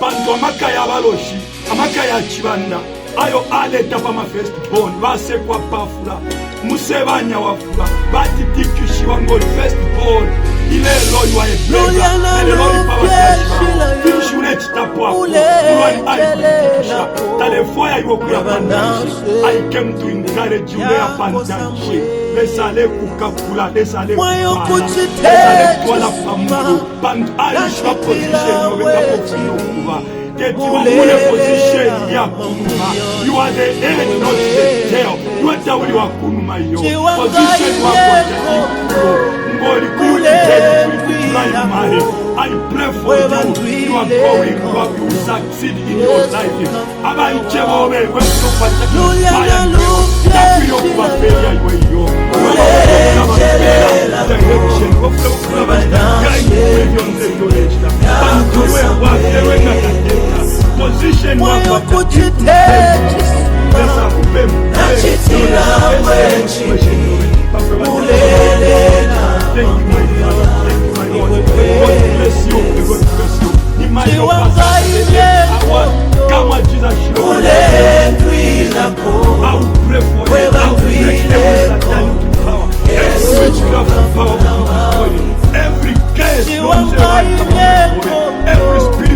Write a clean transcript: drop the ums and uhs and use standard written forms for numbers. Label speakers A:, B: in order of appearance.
A: Pantu amaka ya baloshi, amaka ya cibanda ayo aleta pa ma first born, basekwa pafula, musebanya wafula, batitikishiwa ngoli first born. Ilelo you are a beggar,
B: Lulya
A: lelo uli pa bafyashi babo. Finshi ulecitapo apo? Mulwani alikutikisha, talefwaya iwe kuya pa ntanshi. I came to encourage you, uleya pa ntanshi. Lesa alekukakula, Lesa alekupala, Lesa alekutwala pa mulu, pantu alishiba position yobe ngapo ufwile ukuba. Teti wamule position ya kunuma. You are the head, not the tail. Iwe tauli wa kunuma iyo. Position wakwata ikulo. Ngoli kuli kuli ku primary. I pray for you. You are going, you are, you will succeed in your life. Abaiche bobe, wewe
B: Lulya
A: fire.
B: na
A: Takwile ukuba failure iwe iyo. Wewe ukubapela direction. Wewe ukubapela guide iwe vyonse vyolechita. Pantu iwe wafyelwe nga kateka. Position
B: Mwayo
A: wakwata
B: kuchitetisuma
A: Lesa akupe
B: Nachitila mwechi Ulelela
A: Thank you, my Father. Thank you, my Lord. God bless you. May God bless you. Kama Jesus shilo.
B: Ulendwilako
A: I will pray for you. I will break every satanic power, every witchcraft power will be destroyed. Every curse, every spirit.